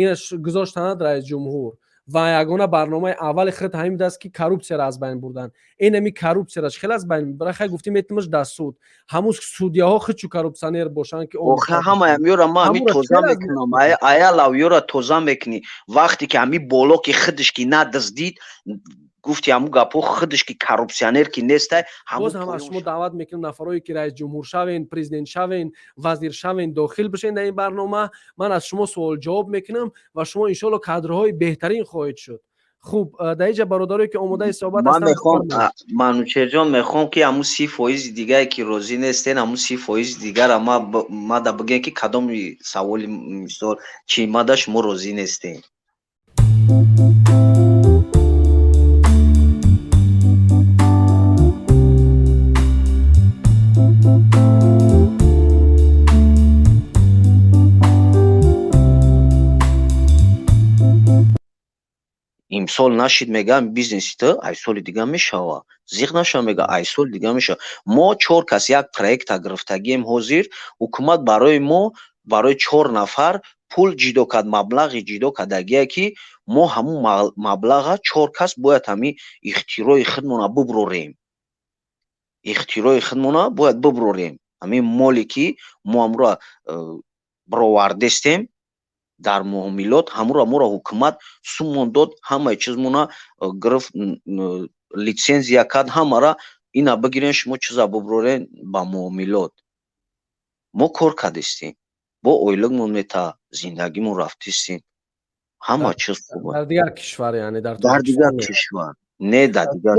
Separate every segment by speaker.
Speaker 1: Ина гузоштанад раисҷумҳур ва ягона барномаи аввали худ ҳамин аст, ки коррупсияро аз байн бурдан. Инами коррупсияро чӣ хел аз байн мебара? Хай, гуфтӣ, метимаш дар суд, ҳамун судьяҳо худчу коррупсионер бошанд, ки
Speaker 2: Охе, ҳамаям ёра ма ҳами тоза мекунам, аялав ёра тоза мекунӣ. Вақте ки ҳами боло ки худаш ки надаздид, гуфти ҳамун гапҳо, худаш ки коррупсионер ки нестай.
Speaker 1: Боз ҳам аз шумо даъват мекунем, нафарое ки раисҷумҳур шавен, президент шавен, вазир шавен, дохил бишен дар ин барнома. Ман аз шумо суол ҷавоб мекунам ва шумо, иншоалло, кадрҳои беҳтарин хоҳед шуд. Хуб, дар инҷа бародарое ки омодаи суҳбат
Speaker 2: ҳастанд, мехоҳам, Манучерҷон, мехоҳам, ки ҳамун 30 фоизи дигае ки розӣ нестен, ҳамун 30 фоизи дигара мада бигӯем, ки кадоми саволи, мисол, чӣ мада шумо розӣ нестен. Имсол нашид, мегӯям, бизнеси ту ай соли дига мешава, зиқ наша, мега, ай соли дига мешава. Мо чор кас як проекта гирифтагием. Ҳозир ҳукумат барои мо, барои чор нафар пул ҷидо кард, маблағи ҷидо кардагие, ки мо ҳамун маблаға чор кас бояд ҳамин ихтирои худмона буброрем, ихтирои худмона бояд буброрем. Ҳамин моле ки мо ҳамура бировардестем дар муомилот, ҳамура моро ҳукумат сумон дод, ҳамаи чизмона гирифт, литсензия кард ҳамара. Ина бигирен, шумо чиза буброрен ба муомилот. Мо кор кардистем, бо ойликмон мета, зиндагимон рафтистем, ҳама чиз хуб.
Speaker 1: Дар дигар кишвар, яъне
Speaker 2: дар дигар кишвар не, дар дигар.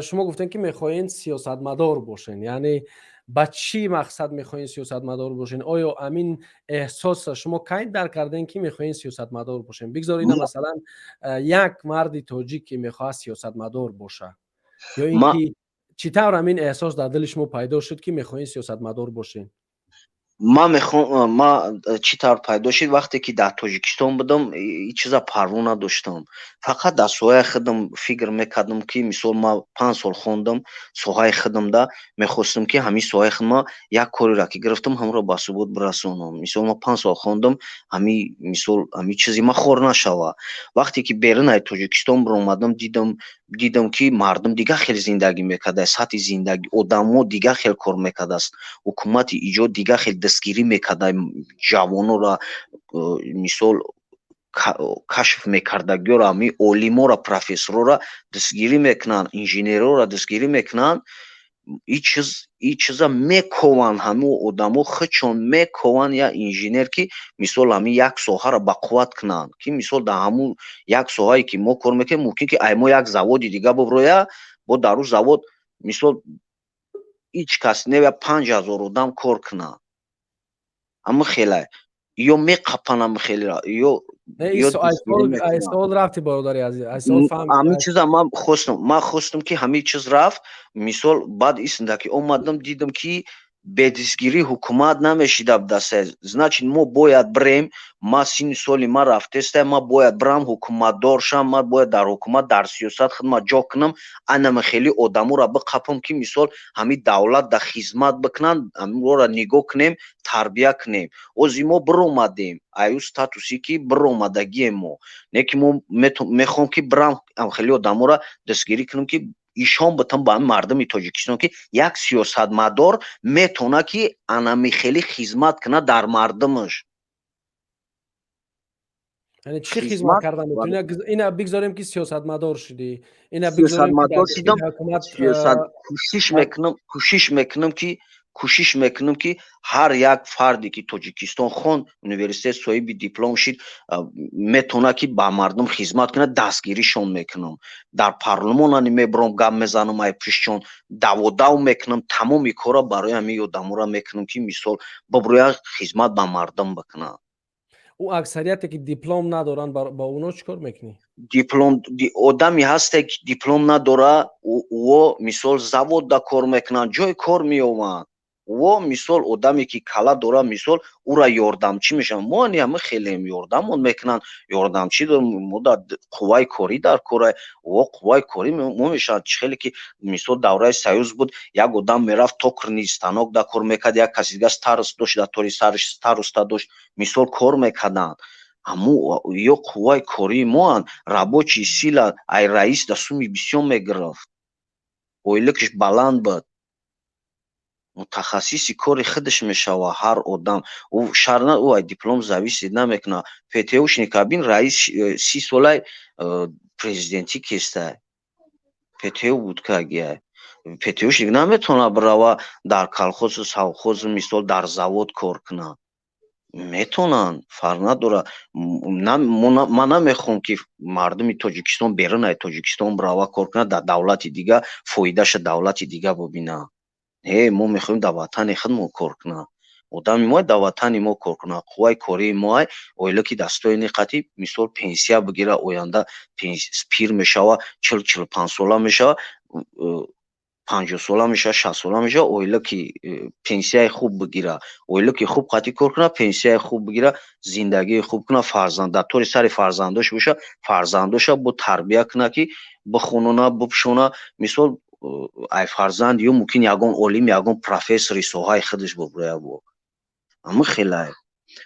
Speaker 1: Шумо гуфтем, ки мехоҳед сиёсатмадор бошен. Яъне ба чӣ мақсад мехоҳед сиёсатмадор бошен? Оё амин эҳсосро шумо кай дарк кардем, ки мехоҳед сиёсатмадор бошен? Бигзор ина, масалан, як марди тоҷик, ки мехоҳад сиёсатмадор боша, ё ин ки чӣ тавр ҳамин эҳсос дар дили шумо пайдо шуд, ки мехоҳед сиёсатмадор бошен?
Speaker 2: Ман мехоҳам, ма чӣ тавр пайдо шуд? Вақте ки дар Тоҷикистон будам, ҳеҷ чиза парво надоштам, фақат дар соҳаи худам фикр мекардам, ки мисол, ман 5 сол хондам, соҳаи худамда мехостам, ки ҳамин соҳаи худма як кореро ки гирифтам, ҳамро ба субут бирасонам. Мисол, ман 5 сол хондам, ҳами мисол, ҳами чизи ма хор нашава. Вақте ки берун аз Тоҷикистон биромадам, дидам, ки мардум дигар хел зиндагӣ мекарда, сатҳи зиндагӣ одамо дигар хел кор мекардааст, ҳукумати иҷод дигар хел дастгирӣ мекарда ҷавонора, мисол, кашф мекардагиёро, ҳамин олиморо, профессорора дастгирӣ мекунанд, инженерора дастгирӣ мекунанд. И чиза мекованд, ҳамин одамо худшон мекованд як инженер, ки мисол, ҳамин як соҳаро бақувват кунанд, ки мисол, дар ҳамун як соҳае ки мо кор мекунем, мумкин ки ай мо як заводи дига буброя, бо дар ӯ завод, мисол, ҳеҷ кас не, 5000 одам кор кунад. Ҳама хеле ё меқапан, ҳама хелера ё
Speaker 1: Суол рафти, бародари азиз.
Speaker 2: Ҳамин чиза ман хостам, ман хостам, ки ҳамин чиз рафт. Мисол, баъд истинда ки омадам, дидам, ки бедистгирии ҳукумат намешида даста. Значит, мо бояд бирем. Ма синни соли ма рафтеста, ма бояд бирам, ҳукуматдор шам, ма бояд дар ҳукумат, дар сиёсат хидмат ҷо кунам, анама хеле одаморо биқапам, ки мисол, ҳамин давлат да хизмат бикунанд, ҳаминро нигоҳ кунем, тарбия кунем. Ози мо биромадем аю статусе ки биромадагием мо, не ки мо мехоҳем, ки бирам, хеле одаморо дастгирӣ кунем, ки ишон битам ба ҳамин мардуми Тоҷикистон, ки як сиёсатмадор метавона, ки анами хеле хизмат кунад дар мардумаш.
Speaker 1: Яъне чӣ хизмат карда метавонӣ? Ина бигзорем, ки сиёсатмадор шудӣ, ина
Speaker 2: сиёсатмадор шудам, кӯшиш мекунам, кӯшиш мекунам, ки ҳар як фарде ки Тоҷикистон хонд, университет, соҳиби диплом шид, метавона, ки ба мардум хизмат кунад, дастгиришон мекунам. Дар парлумон ани мебурам, гап мезанам, ай пиштчон даводав мекунам, тамоми корро барои ҳамин одамора мекунам, ки мисол, бибурӯя, хизмат ба мардум бикунад.
Speaker 1: Ӯ аксарияте ки диплом надоранд, ба оно чӣ кор мекунӣ?
Speaker 2: Диплом, одаме ҳасте, ки диплом надора, ӯ, мисол, заводда кор мекунанд, ҷои кор меёбанд. Во, мисол, одаме ки кала дора, мисол, ура ёрдамчӣ мешаванд. Мо ани ҳама хелем ёрдамон мекунанд, ёрдамчӣ мо дар қувваи корӣ дар кора, во қувваи корӣ мо мешавад. Чӣ хеле ки, мисол, давраи Союз буд, як одам мерафт, токарный станок дар кор мекард, як каси дига старост дошт, дар тори сараш староста дошт, мисол, кор мекарданд. Ҳаму ё қувваи кории моанд, рабочий сила. Ай раис да суми бисёр мегирифт, ойликаш баланд буд. Мутахассиси кори худаш мешава ҳар одам. Ӯ шар на, ӯ ай диплом зависит намекунад. ПТУшник бин, раис 30 солаи президентӣ кестай, ПТУ буд кагиай. ПТУшник наметавонад бирава дар колхозу совхозу, мисол, дар завод кор кунад. Метавонанд, фарқ надорад. Ман намехоҳам, ки мардуми Тоҷикистон берун ай Тоҷикистон бирава кор кунад, дар давлати дига фоидаша давлати дига бубинад. Не, мо мехоҳем дар ватани худмон кор кунад одами мо, дар ватани мо кор кунад қувваи кории мо, оила ки дастои қатӣ, мисол, пенсия бигира. Оянда пир мешава, 40-45 сола мешава, 50 сола мешава, 60 сола мешава, оила ки пенсияи хуб бигира, оила ки хуб қатӣ кор кунад, пенсияи хуб бигира, зиндагии хуб кунад, фарзанд дар тори сари фарзандош боша, фарзандоша бо тарбия кунад, ки бихонона, бипӯшона. Мисол, ай фарзанд ё мумкин ягон олим, ягон профессори соҳаи худаш бубурая. Бо ама хелай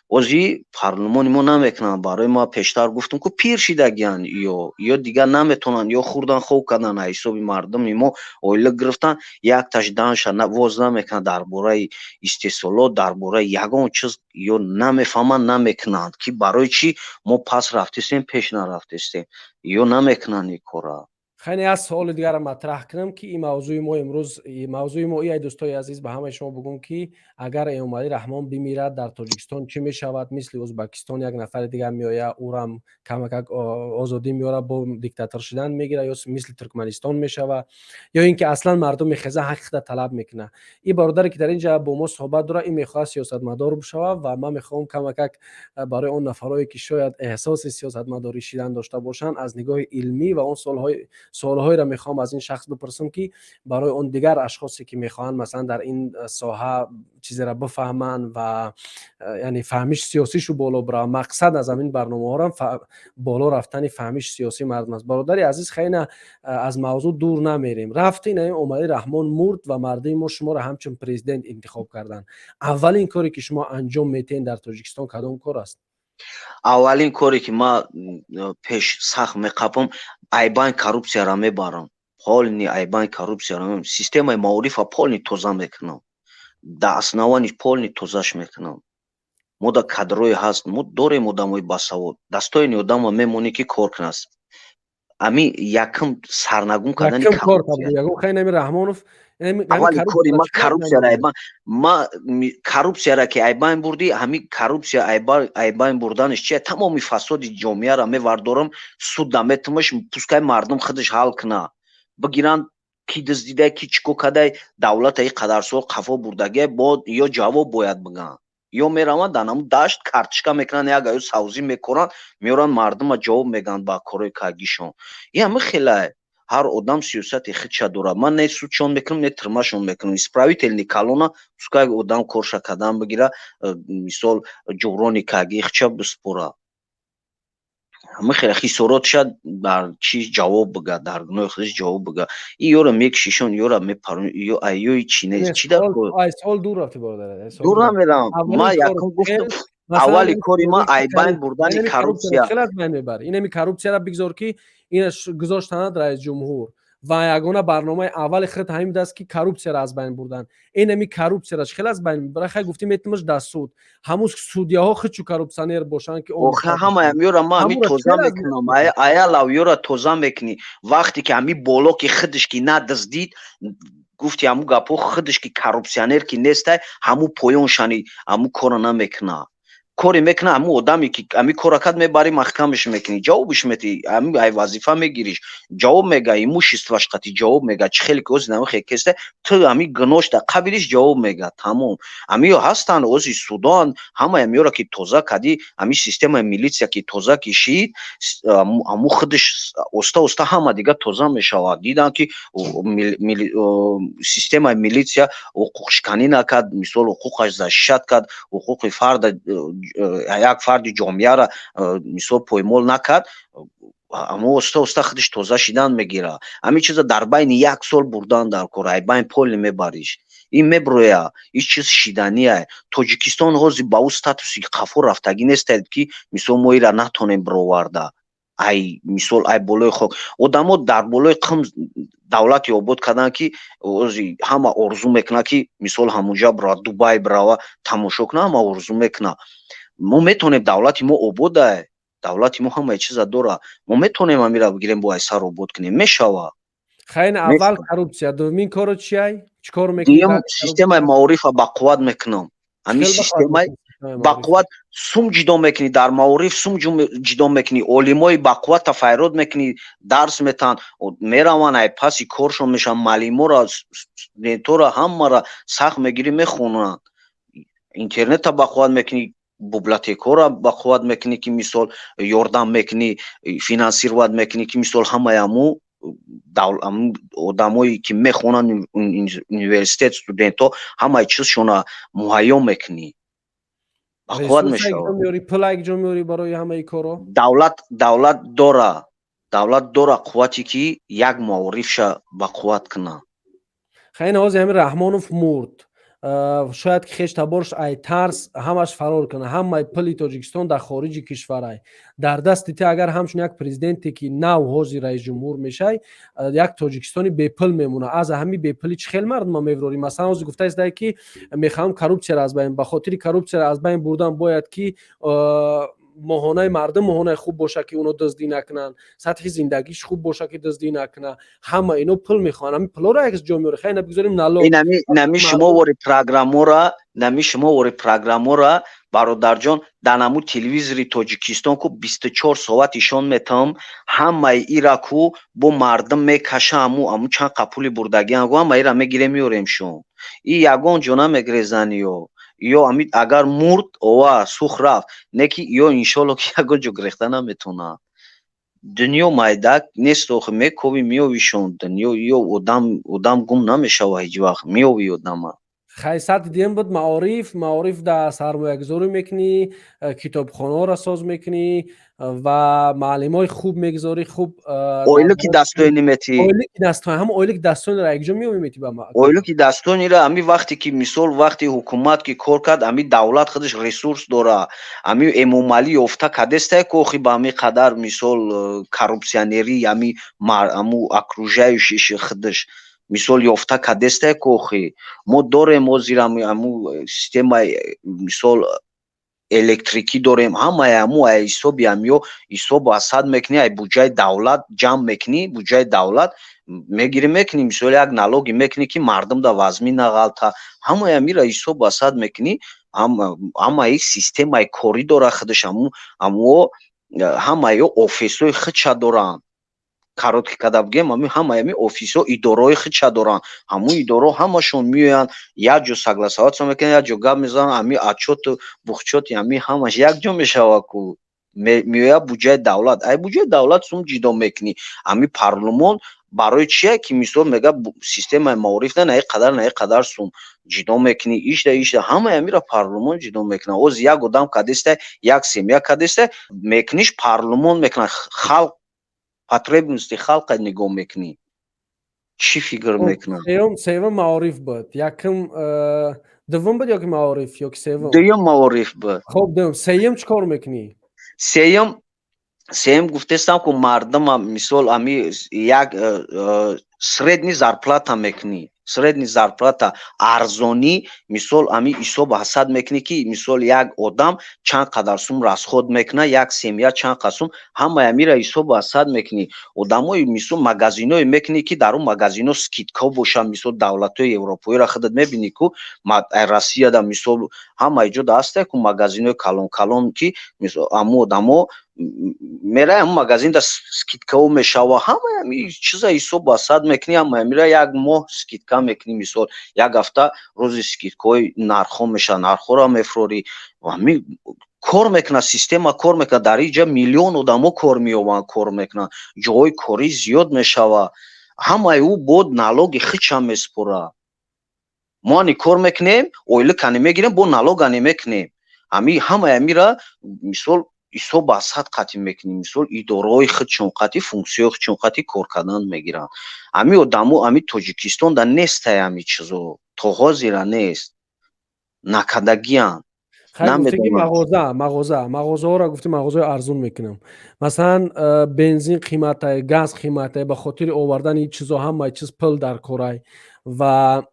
Speaker 2: ози парлумони мо намекунанд. Барои ма пештар гуфтам, ку пир шидагиянд ё дигар наметавонанд, ё хӯрдан, хоб кардан, аз ҳисоби мардуми мо оила гирифтан, якташ данша воз намекунад дар бораи истеҳсолот, дар бораи ягон чиз ё намефаҳманд, намекунанд, ки барои чӣ мо пас рафтестем, пеш нарафтестем, ё намекунанд ин кора.
Speaker 1: Хеле аз суоли дигарро матраҳ кунам, ки ин мавзӯи мо имрӯз, мавзӯи мо ай, дӯстои азиз, ба ҳамаи шумо бугум, ки агар Эмомалӣ Раҳмон бимирад, дар Тоҷикистон чӣ мешавад? Мисли Ӯзбекистон як нафари дигар меояд, ӯрам камакак озодӣ меорад, бо диктатор шудан мегирад, ё мисли Туркманистон мешавад, ё ин ки аслан мардум мехеза, ҳаққи худа талаб мекунад. Ин бародаре ки дар ин ҷа бо мо суҳбат дорад, ин мехоҳад сиёсатмадор бишавад ва ман мехоҳам камакак барои он нафарое ки шояд эҳсоси сиёсатмадорӣ шидан дошта бошанд, аз нигоҳи илмӣ ва он суолҳоеро мехоҳам аз ин шахс бипурсам, ки барои он дигар ашхосе ки мехоҳанд, масалан, дар ин соҳа чизеро бифаҳманд ва яъне фаҳмиши сиёсишу боло бирава. Мақсад аз ҳамин барномаҳорам боло рафтани фаҳмиши сиёсии мардум аст. Бародари азиз, хеле аз мавзӯъ дур намерем. Рафтин, Эмомалӣ Раҳмон мурд ва мардуми мо шуморо ҳамчун президент интихоб карданд. Аввалин коре ки шумо анҷом метиҳед дар Тоҷикистон, кадом кор аст?
Speaker 2: Аввалин коре ки ман пеш сахт меқапам, айбайн коррупсияро мебарам, полный айбайн коррупсияро. Системаи маорифа полный тоза мекунам, да основании полный тозаш мекунам. Мо да кадрое ҳаст, мо дорем одамои басавод, достойный одама мемонӣ, ки кор кунад. Ами якм сарнагун кардани. Аввали кори ма коррупсияро айбан, ма коррупсияра ки айбайн бурдӣ, ҳами коррупсия айбайн бурданаш чия? Тамоми фасоди ҷомеаро мевардорам, суд наметумаш, пускай мардум худаш ҳал куна, бигиранд ки дуздидай, ки чӣ кор кадай. Давлата и қадар сол қафо бурдагиай, бо ё ҷавоб бояд бигӯянд, ё мераванд дар намун дашт картишка мекунанд, як аю савзӣ мекоранд, меоранд, мардума ҷавоб мегӯянд ба корҳои кагишон. И ҳама хелай ҳар одам сиёсати худша дорад. Ман не судшон мекунам, не тюрьмашон мекунам. Исправительный колония, пускай одам корша кадан бигира, мисол, ҷуброни каги худша биспора. Ҳама хеле хисоротша дар чӣ ҷавоб бига, дар гуноҳи худаш ҷавоб бига. И ёра мекшишон, ёра мепарон, ё айёи чӣ нест, чӣ дар дур намерам. Ман якум гуфтам, аввали кори ман айбайн бурдани коррупсия.
Speaker 1: Инами коррупсияра бигзор, ки ина гузоштанад раисҷумҳур ва ягона барномаи аввали худ ҳамин будааст, ки коррупсияро аз байн бурдан. Инами коррупсияро чӣ хел аз байн мебара? Хай, гуфтӣ, метимаш дар суд, ҳамун судьяҳо худчу коррупсионер бошанд ки
Speaker 2: Охи, ҳамаям ёра ман ҳами тоза мекунам, аялав ёра тоза мекунӣ. Вақте ки ҳами боло ки худаш ки надиздид, гуфти ҳамун гапҳо, худаш ки коррупсионер ки нестай, ҳамун поёншани ҳамун корро намекунад. Коре мекуна, ҳамун одаме ки ами кора кард, мебарӣ, маҳкамаш мекунӣ, ҷавобиш метӣ, ами ай вазифа мегириш, ҷавоб мега, имущество ш қати ҷавоб мега. Чӣ хеле ки ози намехе кеста, ту ами гунош да қабилиш ҷавоб мега, тамом. Амиё ҳастанд, ози судоан, ҳамаи амиёро ки тоза кардӣ, ами системаи милитсия ки тоза кишид, аму худаш оста оста ҳама дига тоза мешавад. Диданд, ки системаи милитсия ҳуқуқшиканӣ накард, мисол, ҳуқуқаш защищать кард, ҳуқуқи фарда, як фарди ҷомеаро, мисол, поймол накард, аммо оста оста худаш тоза шидан мегирад. Ҳамин чиза дар байни як сол бурдан дар кор, ай байн пол мебариш, ин меброя, ин чиз шидания. Тоҷикистон ҳозир ба ӯ статуси қафо рафтагӣ нестед, ки, мисол, мо ира натонем бироварда. Ай, мисол, ай болои хок одамо дар болои қим давлати обод карданд, ки ози ҳама орзу мекунад, ки, мисол, ҳамунҷа бирава, Дубай бирава, тамошо кунад, ҳама орзу мекунад. Мо метавонем, давлати мо обода, давлати мо ҳамаи чиза дора, мо метавонем амира бигирем, бо айсар обод кунем, мешава.
Speaker 1: Хайн, аввал коррупсия, дуввумин коро чиай? Чӣ кор мекунӣ?
Speaker 2: Дуюм, системаи маорифа бақувват мекунам. Ҳамин системаи бақувват, сум ҷидо мекунӣ дар маориф, сум ҷидо мекунӣ, олимои бақуввата файрод мекунӣ, дарс метаҳанд, мераванд, ай паси коршон мешаванд, маълимора, студентора, ҳамаро сахт мегирӣ, мехонанд. Интернета бақувват мекунӣ, библиотекора бақувват мекунӣ, ки, мисол, ёрдам мекунӣ, финансировать мекунӣ, ки, мисол, ҳамаи аму одамое ки мехонанд университет, студентҳо, ҳамаи чизшона муҳайё мекунӣ, бақувват мешавад.
Speaker 1: Пул якҷо меорӣ барои ҳамаи коро?
Speaker 2: Давлат дора, давлат дора қуввате, ки як маорифша бақувват кунад.
Speaker 1: Хайна, ҳозир ҳамин Раҳмонов мурд, шояд ки хештаборш ай тарс ҳамаш фарор кунад, ҳамаи пули Тоҷикистон дар хориҷи кишварай. Дар дасти ти, агар ҳамчун як президенте ки нав ҳозир раисҷумҳур мешай, як Тоҷикистони бепул мемонад. Аз ҳами бепулӣ чӣ хел мардума меврорӣ? Масалан, ҳозир гуфтаистае, ки мехоҳам коррупсияро аз байн, ба хотири коррупсияро аз байн бурдан бояд ки моҳонаи мардум моҳонаи хуб боша, ки оно дуздӣ накунанд, сатҳи зиндагиш хуб боша, ки дуздӣ накунанд. Ҳама ино пул мехоҳанд, ҳамин пулоро як ҷо меорӣ? Хайна, бигзорим налог.
Speaker 2: Нами шумо вори программора, нами шумо вори программора, бародарҷон, дар наму телевизори Тоҷикистон ку 24 соат ишон метавам, ҳамаи ира ку бо мардум мекаша. Аму чанд қа пули бурдагиан ку, ҳама ира мегирем, меорем шон. И ягон ҷо намегрезаниё. Ё ами агар мурд, ова сух рафт, не ки ё иншолло ки ягон ҷо гирехта наметавонад. Дунё майдак нест охи, мековӣ, меовишон дунё. Ё одам гум намешава ҳеҷ вақт, меови одама.
Speaker 1: Хай, сатҳи дуюм буд маориф. Маориф да сармоягузорӣ мекунӣ, китобхонаҳоро соз мекунӣ ва маълимои хуб мегузорӣ, хуб.
Speaker 2: Ойлики дастоини метӣ.
Speaker 1: Ойлики дастони, ҳама ойлики дастониро якҷо меови, метӣ ба
Speaker 2: Ойлики дастониро ами вақте ки, мисол, вақти ҳукумат ки кор кард, ами давлат худаш ресурс дора. Ами Эмомалӣ ёфта кадестае ку охи ба ами қадар, мисол, коррупсионерӣ, ами аму окружающий ши худаш, мисол, ёфта кадестае ку охи. Мо дорем ҳозир аму системаи, мисол, электрикӣ дорем, ҳамаи аму ай ҳисоби амиё ҳисобу асад мекунӣ, ай буҷаи давлат ҷамъ мекунӣ, буҷаи давлат мегирӣ, мекунӣ, мисол, як налоги мекунӣ, ки мардум да вазмин нағалта. Ҳамаи амира ҳисобу асад мекунӣ, ҳамаи системаи корӣ дора худаш, амуо ҳамаи офисҳои худша доранд. Коротко када бигем, ами ҳамаи ами офисҳо идораҳои худша доранд. Ҳамун идораҳо ҳамашон меоянд, як ҷо согласоваться мекунанд, як ҷо гап мезананд, ами отчёту бухчёти ами ҳамаш якҷо мешавад ку меояд буҷаи давлат. Ай буҷаи давлат сум ҷидо мекунӣ. Ами парлумон барои чие ки, мисол, мега, системаи маориф на ин қадар, на ин қадар сум ҷидо мекунӣ, ишда, ишда, ҳамаи амира парлумон ҷидо мекунад. Оз як одам кадестай, як семья кадестай, мекуниш, парлумон мекунад. Халқ, потребности халқа нигоҳ мекунӣ, чӣ фикр мекунад.
Speaker 1: Сеюм маориф буд, якум, дуввум буд ёки маориф, ёки севум?
Speaker 2: Дуюм маориф буд.
Speaker 1: Хоб, дуюм. Сеюм чӣ кор мекунӣ?
Speaker 2: Сеюм гуфтестам ку мардума, мисол, ами як средний зарплата мекунӣ. Средний зарплата, арзонӣ, мисол, ами ҳисоб ҳасад мекунӣ, ки, мисол, як одам чанд қадар сум расход мекунад, як семья чанд қадар сум, ҳамаи амира ҳисобу ҳасад мекунӣ. Одамои, мисол, магазиное мекунӣ, ки дар он магазино скидка бошад. Мисол, давлатҳои европоиро худат мебинӣ, ку Россияда, мисол, ҳамаи ҷода ҳастае ку магазинои калон калон, ки, мисол, аму одамо мерай, ҳамун магазинда скидкао мешава. Ҳамаи ами чиза ҳисобу ҳасад мекунӣ, ҳамаи амира як моҳ скидка мекунӣ, мисол, як ҳафта рӯзи скидкаҳои нархҳо мешавад, нархҳоро мефурорӣ. Ами кор мекунад, система кор мекунад. Дар ин ҷа миллион одамо кор меёбанд, кор мекунанд, ҷоҳои корӣ зиёд мешавад. Ҳамаи ӯ бо налоги хичам месупорад. Мо ани кор мекунем, ойликани мегирем, бо налогани мекунем. Ами ҳамаи амира, мисол, ҳисоб ҳасад қатъӣ мекунӣ. Мисол, идораҳои худшон қатъӣ, функсияҳои худшон қатъӣ кор кардан мегиранд. Ами одамо, ами Тоҷикистонда нестай ами чизо, то ҳозира нест, накардагиянд.
Speaker 1: Гуфтаги мағозаҳоро гуфти, мағозаҳои арзун мекунам. Масалан, бензин қиматай, газ қиматай, ба хотири овардани чизо, ҳамаи чиз пул дар корай ва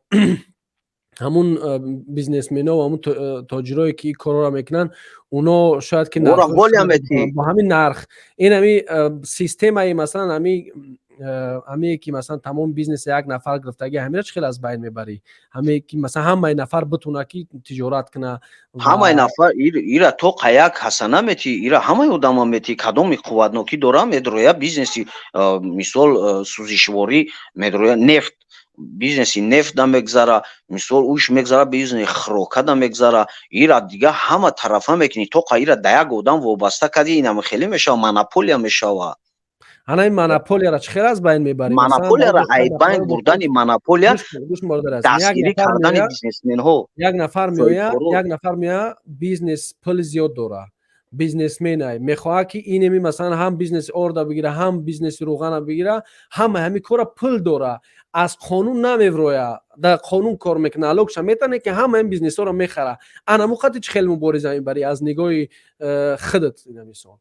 Speaker 1: ҳамун бизнесмено ва ҳамун тоҷирое, ки ин корҳоро мекунанд, уно шояд ки бо ҳамин нарх ин ҳами системаи, масалан, ҳамие ки, масалан, тамоми бизнеси як нафар гирифтаги, ҳамира чӣ хел аз байн мебарӣ? Ҳаме ки, масалан, ҳамаи нафар битуна ки тиҷорат куна.
Speaker 2: Ҳамаи нафар ира то қаяк ҳасана мети, ира ҳамаи одама мети. Кадоми қувватнокӣ дора, медроя бизнеси, мисол, сӯзишворӣ медроя, нефт, бизнеси нефт да мегзара, мисол, уш мегзара, бизнеси хӯрока да мегзара. Ира дига ҳама тарафа мекунӣ. Тоқа ира да як одам вобаста кардӣ, инам хеле мешава, монополия мешава.
Speaker 1: Ана ин монополияро чӣ хел аз байн мебарӣ?
Speaker 2: Монополияро ай байн бурдани, монополия дастгирӣ кардани бизнесменҳо.
Speaker 1: Як нафар меоя, бизнес, пули зиёд дора, бизнесменай, мехоҳад, ки инеми, масалан, ҳам бизнеси орда бигира, ҳам бизнеси рӯғана бигира, ҳама ҳами кора, пул дора, аз қонун намевроя, дар қонун кор мекуна, налогша метане, ки ҳама ин бизнесҳоро мехара. Ана муқати чӣ хел мубориза мебарӣ аз нигоҳи худат, ина мисол?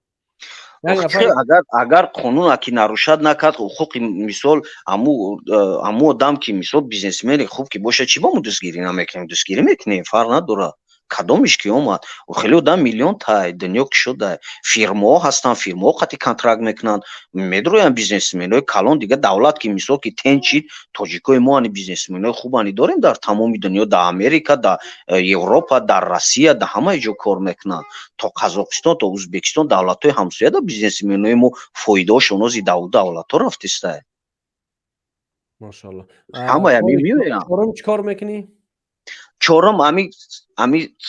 Speaker 2: Агар қонуна ки нарушать накард, ҳуқуқи, мисол, аму одам ки, мисол, бизнесмени хуб ки боша, чӣ ба мо дастгирӣ намекунем? Дастгирӣ мекунем, фарқ надорад кадомиш ки омад. Хеле одам миллион тай дунё ки шуда, фирмаҳо ҳастанд, фирмаҳо қати контракт мекунанд, медроянд бизнесменои калон. Дига давлат ки, мисол, ки тенчид, тоҷикои мо ани бизнесменои хубани дорем дар тамоми дунё, дар Америка, дар Европа, дар Россия, дар ҳамаи ҷо кор мекунанд, то Қазоқистон, то Ӯзбекистон, давлатҳои ҳамсояда бизнесменои мо фоидаошон ози давлатҳо рафтистае.
Speaker 1: Машоалло.
Speaker 2: Ҳамаи ами меоянд.
Speaker 1: Чорум чӣ кор мекунӣ?
Speaker 2: Чорум, ами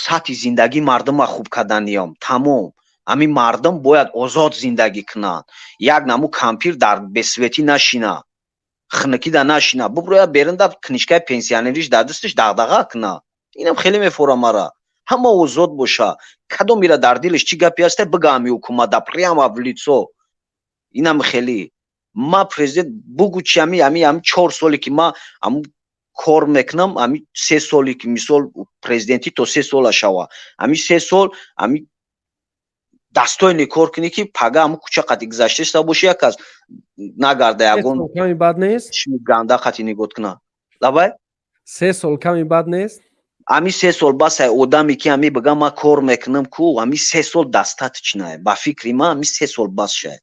Speaker 2: сатҳи зиндагии мардума хуб карданиём, тамом. Ами мардум бояд озод зиндагӣ кунанд. Як наму кампир дар бесветӣ нашина, хунукида нашина, буброя берунда, книжкаи пенсионериш дар дасташ, дағдаға куна. Инам хеле мефора мара. Ҳама озод боша. Кадом ира дар дилаш чӣ гапе ҳаста, бига ами ҳукумата прямо в лицо. Инам хеле ма президент бугу чи ами 4 соле ки ма аму кор мекунам, ами 3 соле ки, мисол, президентӣ то 3 сола шава, ами 3 сол ами достойный кор кунӣ, ки пага ҳамун кӯча қати гузаштаиста боши, як кас нагарда, ягон
Speaker 1: Ками бад нест?
Speaker 2: Ганда қати нигоҳ куна. Лабай?
Speaker 1: 3 сол ками бад нест?
Speaker 2: Ами 3 сол бас. Ай одаме ки ами бига ма кор мекунам ку, ами 3 сол достаточно. Ба фикри ман, ами 3 сол бас шай.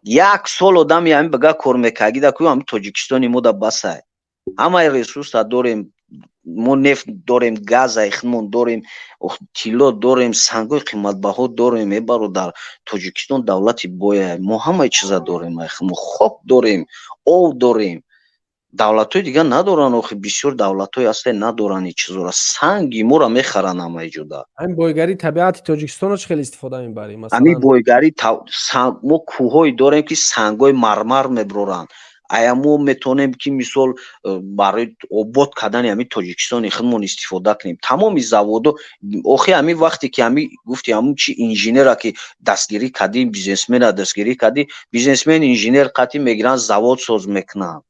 Speaker 2: Як сол одами ами бига кор мекардида ку, ами Тоҷикистони мо да басай. Ҳамаи ресурса дорем мо, нефт дорем, газай худмон дорем, тилло дорем, сангҳои қиматбаҳо дорем. Э, бародар, Тоҷикистон давлати боя, мо ҳамаи чиза дорем, мо хок дорем, ов дорем, давлатҳои дигар надоранд. Охи, бисёр давлатҳое ҳастанд, надоранд ин чизора, санги моро мехаранд ҳамаи ҷода.
Speaker 1: Ҳамин бойгарии табиати Тоҷикистонро чӣ хел истифода мебарӣ?
Speaker 2: Ҳамин бойгарӣ, мо кӯҳҳое дорем, ки сангҳои мармар меброранд. Ая мо метавонем ки, мисол, барои обод кардани ҳамин Тоҷикистони худмон истифода кунем. Тамоми заводо, охи, ҳамин вақте ки ҳами гуфти, ҳамун чи инженера ки дастгирӣ кардӣ, бизнесмена дастгирӣ кардӣ, бизнесмен инженер қатъӣ мегиранд, завод соз мекунанд.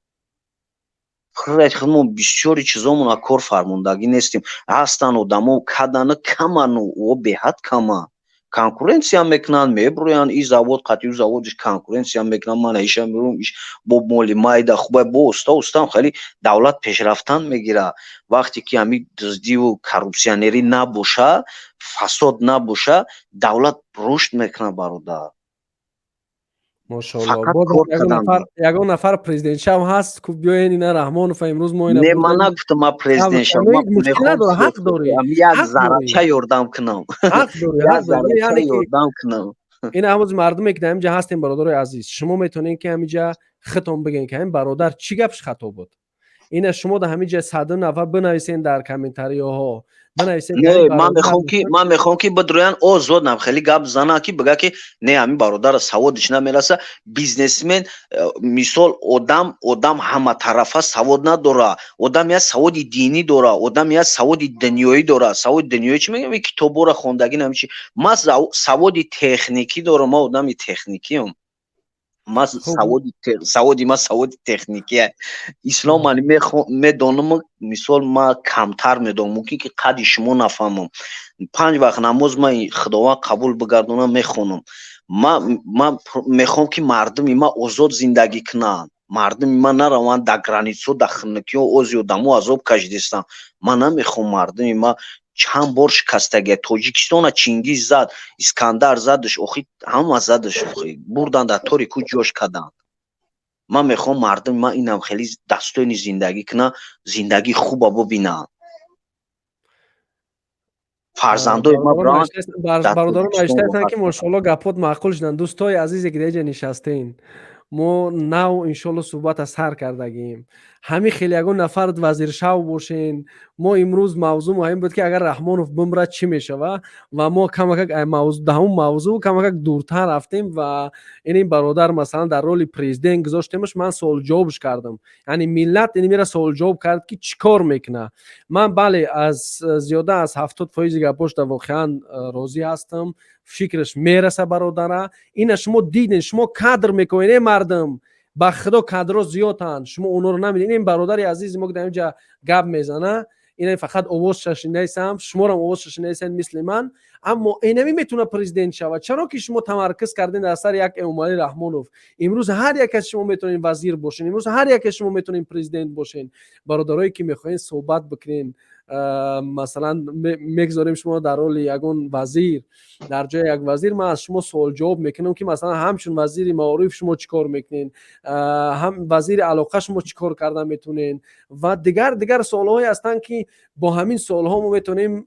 Speaker 2: Худмон бисёри чизомона кор фармондагӣ нестем. Ҳастанд одамо, кадану каману о беҳад кама. Конкуренция мекунанд, мебурӯянд, и завод қатъи заводиш конкуренция мекунанд. Мана иша мебурам, иш бо моли майда хуба, бо уста устам хеле давлат пешрафтан мегирад. Вақте ки ҳамин дуздиву коррупсионерӣ набоша, фасод набоша, давлат рушд мекунад, бародар.
Speaker 1: Мошоалло. Ягон нафар президент шав ҳаст ку? Биёен, ина Раҳмонов имрӯз мо.
Speaker 2: Не, ман нагуфтам ман президент шав.
Speaker 1: Мушкил надор, ҳақ дорӣ.
Speaker 2: Як заррача ёрдам кунам.
Speaker 1: Ҳақ дорӣ.
Speaker 2: Як заррача ёрдам кунам.
Speaker 1: Ин ҳамоз мардуме ки дар ҳаминҷа ҳастем, бародарои азиз, шумо метавонед, ки ҳаминҷа худтон бигӯед, ки ҳамин бародар чӣ гапш хато буд. Ина шумо дар ҳаминҷа саду нафар бинависен, дар комментарияҳо бинависен.
Speaker 2: Не, ман мехоҳам, ки бидроян озод нам хеле гап зана, ки бига, ки не, ҳамин бародара саводиш намераса. Бизнесмен, мисол, одам ҳаматарафа савод надора. Одам як саводи динӣ дора, одам як саводи дунёӣ дора. Саводи дунёӣ чӣ мегӯям? Китобора хондагӣ намичи. Ман саводи техникӣ дорам, ман одами техникиам. Ман саводи ман саводи техникия. Ислом ман медонам, мисол, ман камтар медонам, мумкин ки қадри шумо нафаҳмам. Панҷ вақт намоз ман, Худованд қабул бигардонам, мехонам. Ман мехоҳам, ки мардуми ман озод зиндагӣ кунанд, мардуми ман нараванд дар границо, дар хунукиҳо, ози одамо азоб кашидистанд. Ман намехоҳам мардуми ман чанд бор шикастагия. Тоҷикистона Чингиз зад, Искандар задаш, охи ҳама задаш, охи бурдан дар тори ку ҷош карданд. Ман мехоҳам мардуми ман инам хеле достойный зиндагӣ кунанд, зиндагии хуба бубинанд, фарзандои ма.
Speaker 1: Бародарон навиштаастанд, ки мошоалло, гапот маъқул шуданд. Дӯстои азизе, ки дар инҷа нишастем, мо нав иншоалло суҳбата сар кардагим. Ҳамин хеле ягон нафар вазиршав бошен. Мо имрӯз мавзӯъ муҳим буд, ки агар Раҳмонов бимрад, чӣ мешава, ва мо камакак дар ҳамун мавзӯъ камакак дуртар рафтем ва ин бародар, масалан, дар роли президент гузоштемаш. Ман суолҷавобш кардам, яъне миллат ин мера суолҷавоб кард, ки чӣ кор мекуна. Ман, бале, аз зиёда аз 70 фоизи гапошда воқеан розӣ ҳастам. Фикраш мераса бародара. Ина шумо диден, шумо кадр мекунед, э мардум, ба Худо, кадро зиёданд, шумо онҳоро намединед. Ин бародари азизи мо, ки дар инҷа гап мезана, ина фақат овозша шиндаисам, шуморам овозша шиндаисам мисли ман, аммо инами метавона президент шавад. Чаро ки шумо тамаркуз кардем дар сари як Эмомалӣ Раҳмонов? Имрӯз ҳар як аз шумо метавонед вазир бошен, имрӯз ҳар як аз шумо метавонед президент бошен. Бародарое, ки мехоҳед суҳбат бикунен, масалан, мегузорем шумо дар роли ягон вазир. Дар ҷои як вазир ман аз шумо суолҷавоб мекунам, ки масалан, ҳамчун вазири маориф шумо чӣ кор мекунед, ҳам вазири алоқа шумо чӣ кор карда метавонед ва дигар дигар суолҳое ҳастанд, ки бо ҳамин суолҳо мо метавонем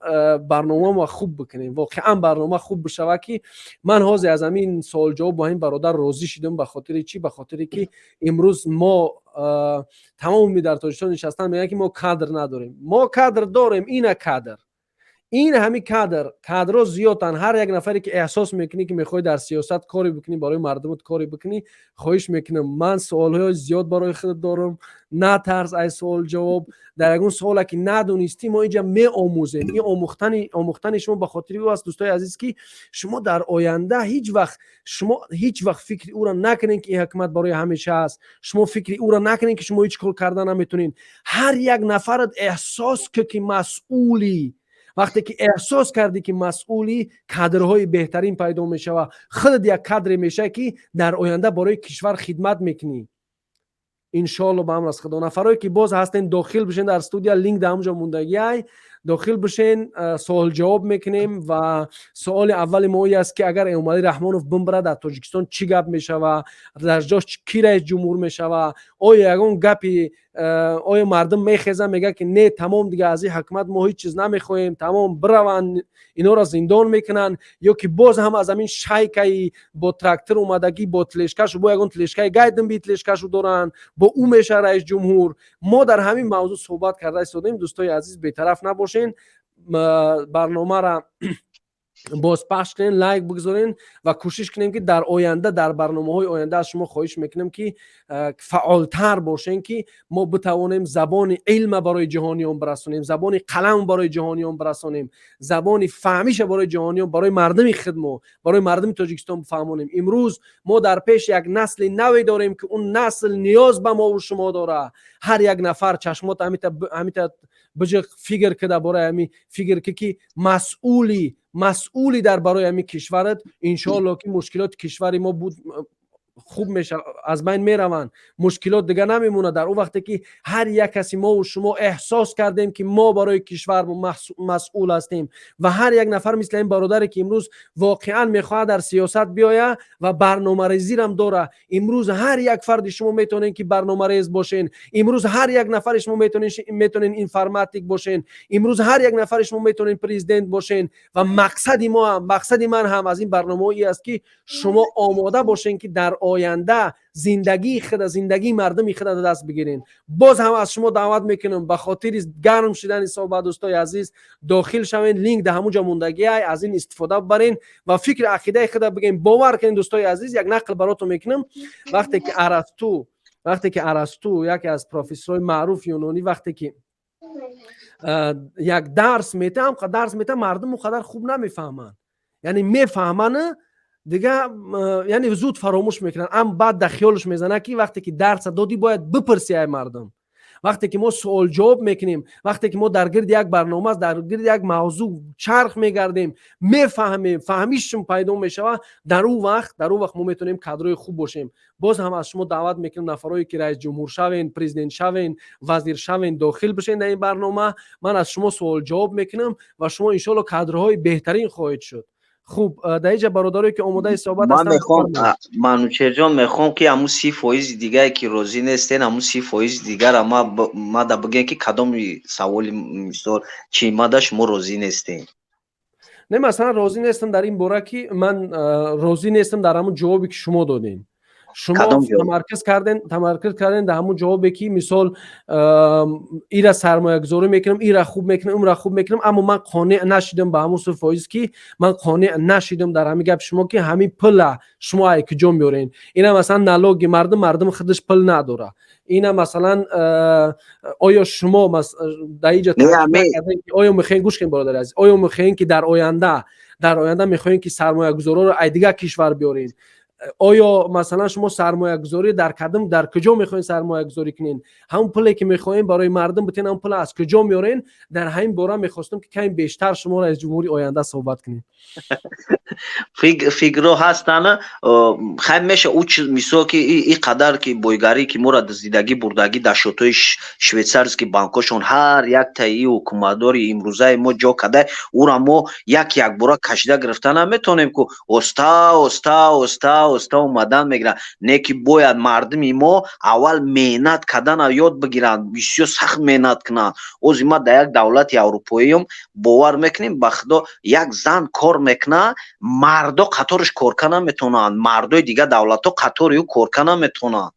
Speaker 1: барномамо хуб бикунем, воқеан барнома хуб бишавад. Ки ман ҳозир аз ҳамин суолҷавоб бо ҳамин бародар розӣ шудам. Ба хотири чӣ? Ба хотире ки имрӯз мо тамоми дар Тоҷикистон нишастан мегӯянд, ки мо кадр надорем. Мо кадр дорем. Ина кадр, ин ҳамин кадр, кадрҳо зиёданд. Ҳар як нафаре, ки эҳсос мекунӣ, ки мехоҳӣ дар сиёсат коре бикунӣ, барои мардумат коре бикунӣ, хоҳиш мекунам, ман суолҳои зиёд барои худат дорам. Натарс аз суол ҷавоб. Дар ягон суоле, ки надонистӣ, мо инҷа меомӯзем. Ин омӯхтани шумо ба хотири ӯ аст, дӯстои азиз, ки шумо дар оянда ҳеҷ вақт, шумо ҳеҷ вақт фикри ӯро накунед, ки ин ҳукумат барои ҳамеша аст. Шумо фикри ӯро накунед, ки шумо ҳеҷ кор карда наметонед. Ҳар як нафарат эҳсос ки масъулӣ. Вақте ки эҳсос кардӣ, ки масъулӣ, кадрҳои беҳтарин пайдо мешавад. Худат як кадре мешавӣ, ки дар оянда барои кишвар хидмат мекунӣ, иншоалло, ба амр аз Худо. Нафарое, ки боз ҳастен, дохил бишен дар студия, линк дар ҳамҷо мондагиай, дохил бишен, суол ҷавоб мекунем. Ва суоли аввали мо ин аст, ки агар Эмомалӣ Раҳмонов бимбарад, дар Тоҷикистон чӣ гап мешава, дар ҷош кӣ раис ҷумҳур мешава? Оё ягон гапи, оё мардум мехеза, мегӯяд, ки не, тамом, дига аз ин ҳукумат мо ҳеҷ чиз намехоҳем, тамом, бираванд, инҳоро зиндон мекунанд, ё ки боз ҳам аз ҳамин шайкаи бо трактор омадагӣ, бо тележкашу, бо ягон тележкаи гайдимби тележкашу доранд, бо ӯ мешавад раис ҷумҳур? Мо дар ҳамин мавзӯъ суҳбат карда истодем. Дӯстои азиз, бетараф набошен, барномара бозпахш кунем, лайк бигзорен ва кӯшиш кунем, ки дар оянда, дар барномаҳои оянда аз шумо хоҳиш мекунем, ки фаъолтар бошем, ки мо битавонем забони илма барои ҷаҳониён бирасонем, забони қалам барои ҷаҳониён бирасонем, забони фаҳмиша барои ҷаҳониён, барои мардуми худмо, барои мардуми Тоҷикистон бифаҳмонем. Имрӯз мо дар пеш як насли наве дорем, ки он насл ниёз ба мову шумо дорад. Ҳар як нафар чашмот ҳамита биҷиқ, фикр кида, бораи ҳами фикр ки масъули. Масъули дар барои ҳамин кишварат, иншоалло, ки мушкилоти кишвари мо буд, хуб мешавад, аз байн мераванд, мушкилот дига намемонад. Дар он вақте ки ҳар як каси мову шумо эҳсос кардем, ки мо барои кишвар масъул ҳастем, ва ҳар як нафар мисли ин бародаре, ки имрӯз воқеан мехоҳад дар сиёсат биёяд ва барномарезирам дора. Имрӯз ҳар як фарди шумо метавонед, ки барномарез бошен. Имрӯз ҳар як нафари шумо метавонед информатик бошен. Имрӯз ҳар як нафари шумо метавонед президент бошен. Ва мақсади мо ҳам, мақсади ман ҳам аз ин барномаҳо ин аст, ки шумо омода бошен, ки дар оянда зиндагии худа, зиндагии мардуми худа даст бигирен. Боз ҳам аз шумо даъват мекунам, ба хотири гарм шудани суҳбат, дӯстои азиз, дохил шавен. Линк дар ҳамун ҷо мондагиай, аз ин истифода бибарен ва фикри ақидаи худа бигем. Бовар кунед, дӯстои азиз, як нақл баротон мекунам. Вақте ки Арасту, яке аз профессорҳои маъруф юнонӣ, вақте ки як дарс метаҳам, дарс метаҳам, мардум он қадар хуб намефаҳманд, яъне мефаҳманд, дига яъне зуд фаромӯш мекунанд. Ам баъд дар хиёлш мезанад, ки вақте ки дарса додӣ, бояд бипурсӣ ай мардум. Вақте ки мо суол-ҷавоб мекунем, вақте ки мо дар гирди як барнома, дар гирди як мавзӯъ чарх мегардем, мефаҳмем, фаҳмишшон пайдо мешавад, дар ӯ вақт мо метавонем кадрои хуб бошем. Боз ҳам аз шумо даъват мекунем, нафарое ки раисҷумҳур шавен, президент шавен, вазир шавен, дохил бишен дар ин барнома. Ман аз шумо суол-ҷавоб мекунам ва шумо, иншоалло, кадрҳои беҳтарин хоҳед шуд. Хуб, дар инҷа бародарое, ки омодаи суҳбат
Speaker 2: Ман мехоҳам, Манучерҷон, мехоҳам, ки ҳамун 30 фоизи дигае, ки розӣ нестен, ҳамун 30 фоизи дигара мада бигӯем, ки кадоми саволи, мисол, чӣ мада шумо розӣ нестен.
Speaker 1: Не, масалан, розӣ нестам дар ин бора, ки ман розӣ нестам дар ҳамун ҷавобе, ки шумо додем. Шумо тамаркуз карден дар ҳамун ҷавобе, ки мисол, ира сармоягузорӣ мекунам, ира хуб мекунам, умра хуб мекунам, аммо ман қонеъ нашидам ба ҳамун 30 фоиз, ки ман қонеъ нашидам дар ҳамин гапи шумо, ки ҳамин пула шумо ай куҷо меорен. Ина, масалан, налоги мардум, мардум худаш пул надора. Ина, масалан, оё шумо дар инҷа оё мехоҳем, гӯш кунед, бародари азиз, оё мехоҳем, ки дар оянда мехоҳем, ки сармоягузорҳоро ай дигар кишвар биёрем? Оё, масалан, шумо сармоягузорӣ дар кадом, дар куҷо мехоҳед сармоягузорӣ кунед? Ҳамон пуле, ки мехоҳем барои мардум битен, ҳамон пула аз куҷо меорен? Дар ҳамин бора мехостам, ки каме бештар шумо, раиси ҷумҳури оянда, суҳбат кунем.
Speaker 2: Фикрҳо ҳастанд, хай, меша. Ӯ мисол, ки и қадар ки бойгарӣ, ки моро дуздидагӣ, бурдагӣ, дар счётҳои швейцарский банкҳошон ҳар яктаи ҳукуматдори имрӯзаи мо ҷо карда, ӯра мо як якбора кашида гирифта наметавонем ку, оста оста, оста оста омадан мегирад. Не ки бояд мардуми мо аввал меҳнат кардана ёд бигиранд, бисёр сахт меҳнат кунанд. Ози ма дар як давлати аврупоиём, бовар мекунем, ба худо, як зан кор мекунад, мардо қаториш корка наметавонанд, мардои дигар давлатҳо қатори ӯ корка наметавонанд.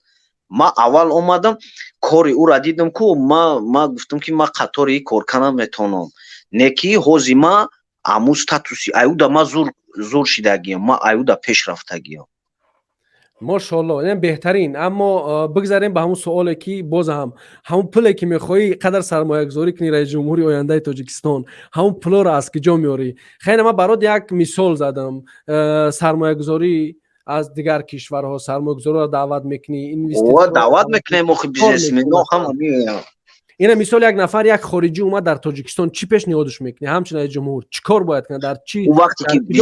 Speaker 2: Ма аввал омадам, кори ӯра дидам ку, ма гуфтам, ки ма қатори корка наметавонам. Не ки ҳози ма аму статуси аюда ма зур шидагиям, ма аюда пеш рафтагиям.
Speaker 1: Мошоалло, ин беҳтарин. Аммо бигзарем ба ҳамун суоле, ки боз ҳам ҳамун пуле, ки мехоҳӣ қадар сармоягузорӣ кунӣ, раиси ҷумҳури ояндаи Тоҷикистон, ҳамун пулоро аз куҷо меорӣ? Хеле ман барот як мисол задам: сармоягузорӣ аз дигар кишварҳо, сармоягузорро даъват мекунӣ.
Speaker 2: Даъват мекунем, охи бизнесмено ҳама меоянд.
Speaker 1: Ина, мисол, як нафар, як хориҷӣ омад дар Тоҷикистон, чӣ пешниҳодш мекунӣ ҳамчун раиси ҷумҳур? Чӣ кор бояд кунад, дар чӣ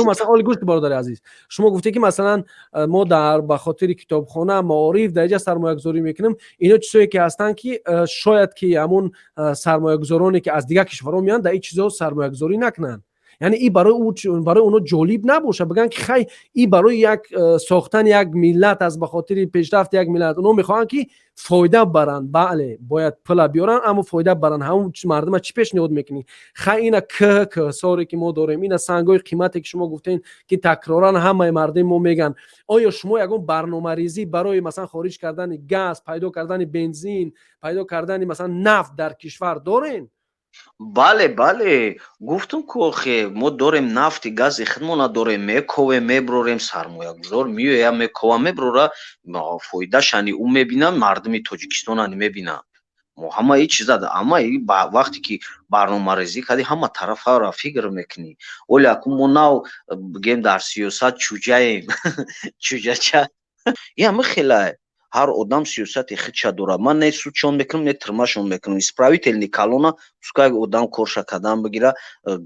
Speaker 1: масалан? Оли, гӯш, бародари азиз, шумо гуфте, ки масалан, мо дар ба хотири китобхона, маориф дар инҷа сармоягузорӣ мекунем. Ино чизое, ки ҳастанд, ки шояд ки ҳамун сармоягузороне, ки аз дигар кишварҳо меоянд, дар ин чизо сармоягузорӣ накунанд, яъне и барои онҳо ҷолиб набошад, бигӯянд, ки хай, и барои як сохтани як миллат аст, ба хотири пешрафти як миллат. Онҳо мехоҳанд, ки фоида баранд. Бале, бояд пула биёранд, аммо фоида баранд. Ҳамун мардума чӣ пешниҳод мекунӣ? Хай, ина кӯҳсоре, ки мо дорем, ина сангҳои қимате, ки шумо гуфтем, ки такроран ҳамаи мардуми мо мегӯянд. Оё шумо ягон барномарезӣ барои, масалан, хориҷ кардани газ, пайдо кардани бензин, пайдо кардани, масалан, нафт дар кишвар дорен?
Speaker 2: Бале, гуфтум ку, охе, мо дорем, нафти гази худмона дорем, мековем, меброрем, сармоягузор меоя, мекова, меброра, фоидашани ӯ мебинад, мардуми Тоҷикистонани мебинад. Мо ҳамаи чиза, ҳамаи вақте ки барномарезӣ кардӣ, ҳама тарафаро фикр мекунӣ. Оли акун мо нав, бигем, дар сиёсат чуҷаем, чуҷача, и ҳама хелай. Ҳар одам сиёсати худша дорад. Ман не судшон мекунам, не тюрьма шон мекунам. Исправительный колония, пускай одам корша кадан бигира,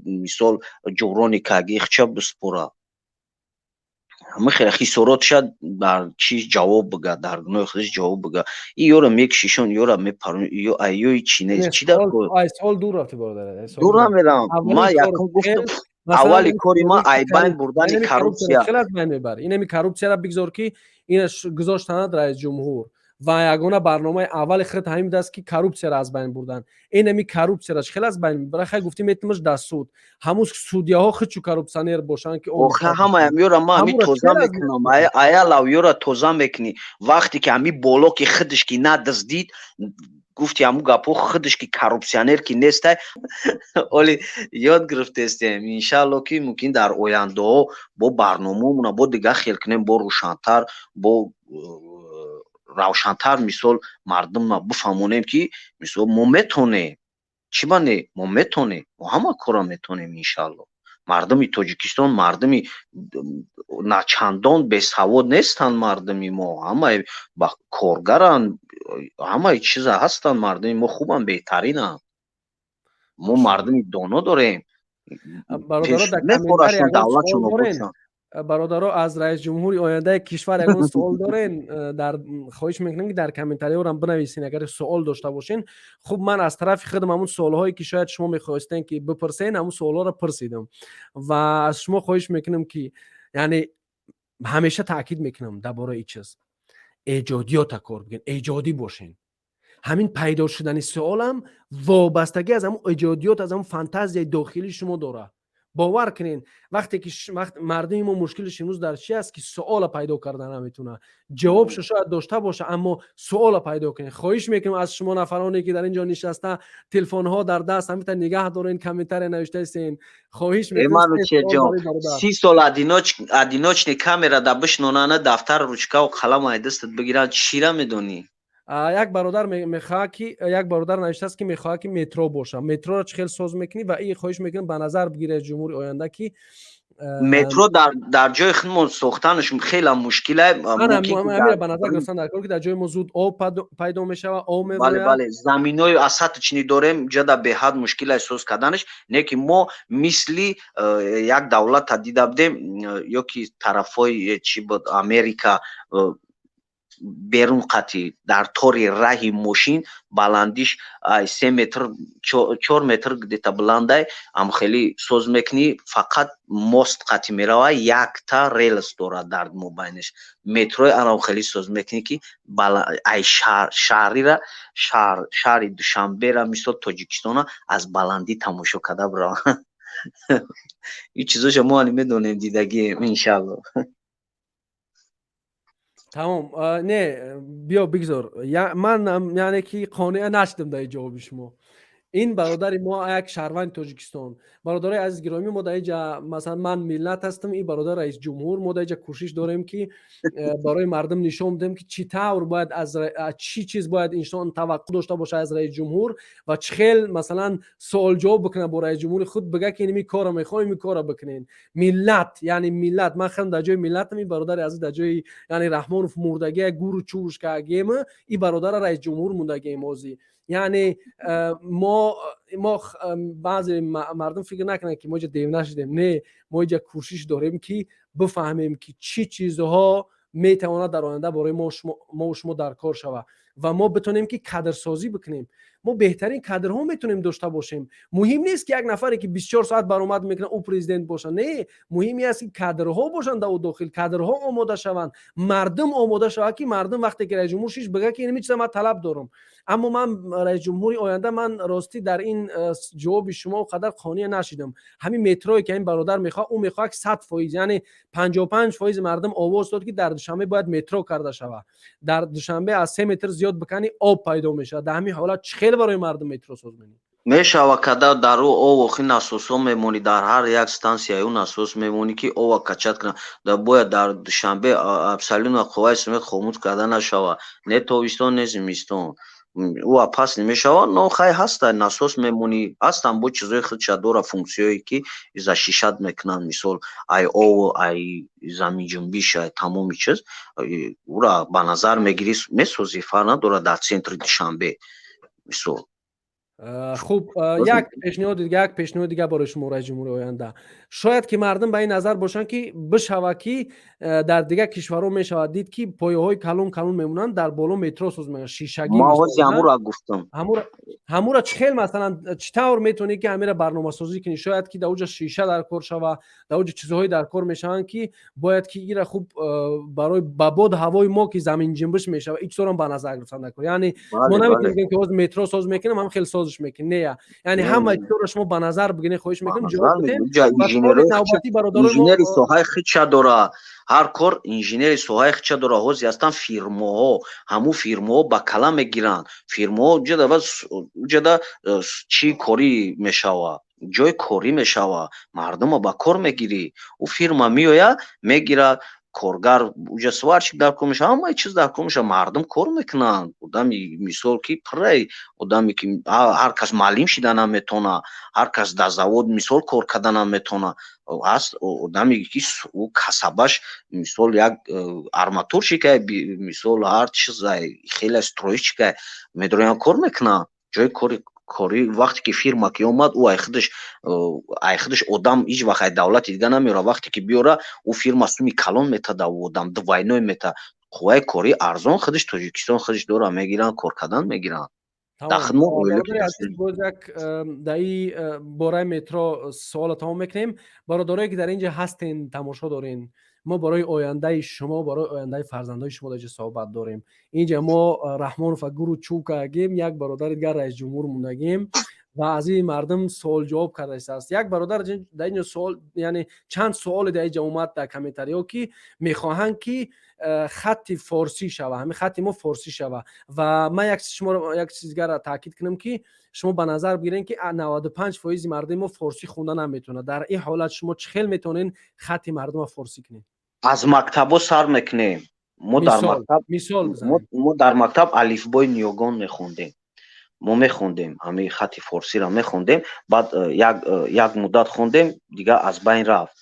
Speaker 2: мисол, ҷуброни каги худша биспора, ҳама хисоротша дар чи ҷавоб бига, дар гуноҳи худаш ҷавоб бига. И ёра мекшишон, ёра мепарон, ё айёи чи нест, чи дар
Speaker 1: Суол дур рафти, бародар.
Speaker 2: Дур намерам. Ман якум гуфтам, аввали кори ман айбайн бурдани коррупсия.
Speaker 1: Хел аз байн мебарӣ инами коррупсияра? Бигзор, ки ина гузоштанад раисҷумҳур ва ягона барномаи аввали худ ҳамин будаст, ки коррупсияро аз байн бурдан. Инами коррупсияро хел аз байн мебара? Хай, гуфтӣ, метимаш дар суд, ҳамун судья ҳо худчу коррупционер бошанд, ки
Speaker 2: Охи, ҳамаям ёра ман ҳами тоза мекунам, аялав ёра тоза мекунӣ. Вақте ки ҳами боло ки худаш ки надаздид, гуфти, ҳамун гапҳо, худаш ки коррупционер ки нестай, оли ёд гирифтестем. Иншаалло, ки мумкин дар ояндаҳо бо барномаомона бо дигар хел кунем, бо рӯшантар, бо равшантар, мисол, мардумма бифаҳмонем, ки мисол, мо метонем. Чӣ ба не? Мо метонем, мо ҳама кора метонем, иншаалло. Мардуми Тоҷикистон мардуми начандон бесавод нестанд. Мардуми мо ҳамаи коргаранд, ҳамаи чиза ҳастанд. Мардуми мо хубанд, беҳтаринанд. Мо мардуми доно дорем. Мефорашон давлатшон.
Speaker 1: Бародаро, аз раисҷумҳури ояндаи кишвар ягон суол дорен, дар хоҳиш мекунем, ки дар комментариёрам бинависен, агар суол дошта бошен. Хуб, ман аз тарафи худам ҳамун суолҳое, ки шояд шумо мехоҳистен, ки бипурсен, ҳамун суолҳоро пурсидам ва аз шумо хоҳиш мекунам, ки яъне ҳамеша таъкид мекунам дар бораи ин чиз: эҷодиёта кор бикунед, эҷодӣ бошен. Ҳамин пайдо шудани суолам вобастагӣ аз ҳамун эҷодиёт, аз ҳамун фантазияи дохилии шумо дорад. Бовар кунед, вақте ки мардуми мо мушкилиш имрӯз дар чи аст, ки суола пайдо карда наметавонад. Ҷавобшо шояд дошта боша, аммо суола пайдо кунед. Хоҳиш мекунем аз шумо, нафароне, ки дар ин ҷо нишаста, телефонҳо дар даст, ҳамита нигаҳ дорен, комментария навиштаистен. Хоҳиш.
Speaker 2: 30 сол одиночный камера да бишнонана, дафтар, ручкаву қалам ай дастат бигиранд, чира медонӣ?
Speaker 1: Як бародар мехоҳад, ки як бародар навиштааст, ки мехоҳад, ки метро боша. Метроро чӣ хел соз мекунӣ? Ва и хоҳиш мекунем, ба назар бигиред ҷумҳури оянда, ки
Speaker 2: Метро дар ҷои худмон сохтанаш хеле мушкиле.
Speaker 1: Ба назар гирифтан дар кор, ки дар ҷои мо зуд об пайдо мешавад, об.
Speaker 2: Бале, заминои асаточный дорем, ҷада беҳад мушкиле соз карданаш. Не ки мо мисли як давлата дида будем, ё ки тарафҳои чӣ буд, Америка, берун қатӣ дар тори раҳи мошин баландиш 3 метр, 4 метр где-то баландай, ам хеле соз мекунӣ, фақат мост қатӣ мерава, якта рельс дорад дар мобайнаш. Метрои анам хеле соз мекунӣ, ки ай шаҳрира, шаҳри Душанбера, мисол, Тоҷикистона аз баландӣ тамошо карда бирава. Ин чизоша мо ани медонем, дидагием, иншаалло.
Speaker 1: Тамом, не, биё, бигзор. Ман яъне ки қонеа нашудам дар ҷавоби шумо. Ин бародари мо як шаҳрванди Тоҷикистон. Бародарои азиз гиромӣ, мо дар инҷа, масалан, ман миллат ҳастам, ин бародар раисҷумҳур. Мо дар инҷа кӯшиш дорем, ки барои мардум нишон бидем, ки чӣ тавр бояд, аз чӣ чиз бояд инсон таваққӯъ дошта бошад аз раисҷумҳур ва чӣ хел, масалан, суолҷавоб бикунад бо раисҷумҳури худ, бига, ки инми корро мехоҳем, ин корро бикунед. Миллат, яъне миллат, ман хелм дар ҷои миллатам, ин бародари азиз дар ҷои, яъне Раҳмонов мурдагия, гуру чӯрш кагем, ин бародара раисҷумҳур мондагием ҳозир. Яъне мо баъзе мардум фикр накунанд, ки мо иҷа девна шудем. Не, мо иҷа кӯшиш дорем, ки бифаҳмем, ки чӣ чизҳо метавонад дар оянда барои мову шумо дар кор шавад ва мо битонем, ки кадрсозӣ бикунем. Мо беҳтарин кадрҳо метавонем дошта бошем. Муҳим нест, ки як нафаре, ки 24 соат баромад мекунад, ӯ президент бошад. Не, муҳим ин аст, ки кадрҳо бошанд дар ӯ дохил, кадрҳо омода шаванд, мардум омода шавад, ки мардум вақте ки раисҷумҳур шиш, бига, ки инми чиза ман талаб дорам. Аммо ман раисҷумҳури оянда, ман ростӣ дар ин ҷавоби шумо он қадар қонеъ нашидам. Ҳамин метрое, ки ҳамин бародар мехоҳад, ӯ мехоҳад, ки 100%, яъне 55% мардум овоз дод, ки дар Душанбе бояд метро карда шавад. Дар Душанбе аз 3 метр зиёд биканӣ, об пайдо мешавад. Дар ҳамин ҳолат чӣ хел барои мардум метро соз менӣ?
Speaker 2: Мешава када. Дар ӯ об охи насосҳо мемонӣ, дар ҳар як стансияи ӯ насос мемонӣ, ки ова качать кунад. Бояд дар Душанбе абсолютно қувваи свет хомӯш карда нашавад, не тобистон, не зимистон. Ӯ опасный мешавад, но хай, ҳаста, насос мемонӣ, ҳастан бо чизои худша дора, функсияое, ки защищать мекунанд, мисол, ай ов, ай заминҷунбиш, ай тамоми чиз. Ура ба назар мегирӣ, месозӣ, фарқ надорад, дар центри Душанбе, мисол.
Speaker 1: Хуб, як пешниҳоди дига барои шумо, раиси ҷумҳури оянда. Шояд ки мардум ба ин назар бошанд, ки бишава, ки дар дигар кишварҳо мешавад дид, ки пояҳои калон калон мемонанд, дар боло метро соз мекунанд, шишагӣ.
Speaker 2: Ман ҳози ҳамура гуфтам.
Speaker 1: Ҳамура чӣ хел, масалан, чӣ тавр метавонӣ, ки ҳамира барномасозӣ кунӣ? Шояд ки дар уҷа шиша дар кор шава, дар уҷа чизҳое дар кор мешаванд, ки бояд ки ира хуб барои ба бод ҳавои мо, ки заминҷунбиш мешава, ин чизорам ба назар гирифтан дар кор. Яъне мо наметавонем гӯем, ки ҳозир метро соз мекунем, ҳам хел созиш мекунем. Не, яъне ҳама чизоро шумо ба назар бигиред, хоҳиш мекунем, ҷавоб бидем.
Speaker 2: Инженери соҳаи худша дора, ҳар кор инженери соҳаи худша дора. Ҳозир ҳастанд фирмаҳо, ҳамун фирмаҳо ба кала мегиранд. Фирмаҳо уҷада чӣ корӣ мешава, ҷои корӣ мешава, мардума ба кор мегирӣ. Ӯ фирма меояд, мегирад коргар, уҷа сварщик дар кор мешава, ҳамаи чиз дар кор мешава, мардум кор мекунанд. Одами, мисол, ки пурраи одаме, ки ҳар кас муаллим шида наметавона, ҳар кас дар завод, мисол, кор карда наметавона. Ҳаст одаме, ки ӯ касабаш, мисол, як арматурщик, мисол, ҳар чиз, хеле стройщик, медроянд, кор мекунанд. Ҷои кори корӣ, вақте ки фирма ки омад, ӯ ай худаш одам ҳеҷ вақт ай давлати дига намеёра. Вақте ки биёра, ӯ фирма суми калон метада, ӯ одам двойной мета. Қувваи корӣ арзон худаш Тоҷикистон худаш дора, мегиранд, кор кардан мегиранд.
Speaker 1: Боз як дар и бораи метро суоло тамом мекунем. Бародарое, ки дар ин ҷа ҳастен, тамошо дорен, мо барои ояндаи шумо, барои ояндаи фарзандои шумо дар ҷа суҳбат дорем. Инҷа мо Раҳмонов гуру чӯ кардагим, як бародари дигар раисҷумҳур мондагим ва аз ин мардум суол ҷавоб карда истааст. Як бародар дар инҷо суол, яъне чанд суоле дар инҷа омад дар комментариҳо, ки мехоҳанд, ки хатти форсӣ шава, ҳамин хатти мо форсӣ шава. Ва ман як шуморо, як чиз дигарро таъкид кунам, ки шумо ба назар бигиред, ки 95 фоизи мардуми мо форсӣ хонда наметавонад. Дар ин ҳолат шумо чӣ хел метавонед хатти мардумро форсӣ кунед?
Speaker 2: Аз мактабҳо сар мекунем. Мо дар мактаб
Speaker 1: мисол.
Speaker 2: Мо дар мактаб алифбои ниёгон мехондем. Мо мехондем, ҳамин хатти форсиро мехондем. Баъд як муддат хондем, дигар аз байн рафт,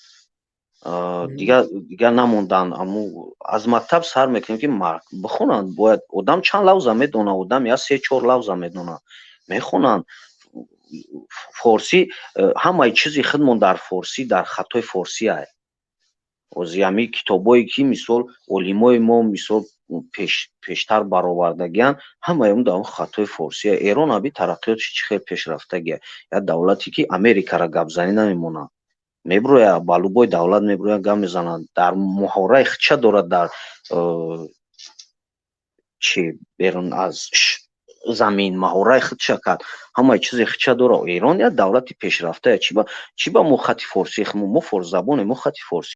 Speaker 2: дигар намонданд. Аму аз мактаб сар мекунем, ки бихонанд. Бояд одам чанд лавза медонад, одам я се чор лавза медонад, мехонанд форсӣ. Ҳамаи чизи худмон дар форсӣ, дар хатҳои форсӣ ай. Ҳозир ҳамин китобое, ки, мисол, олимои мо, мисол, пештар баровардагианд, ҳамаи он дар он хатҳои форсия. Эрон аби тараққиётш чӣ хел пешрафтагия, як давлате, ки Америкара гапзанӣ намемонад, меброя, ба любой давлат меброя, гап мезанад, дар муҳовараи худша дорад, дар чи берун аз замин маҳораи худша кард, ҳамаи чизи худша дорад. Эрон як давлати пешрафтая. Чӣ ба мо хати форсӣ? Мо форсзабонем, мо хати форсӣ.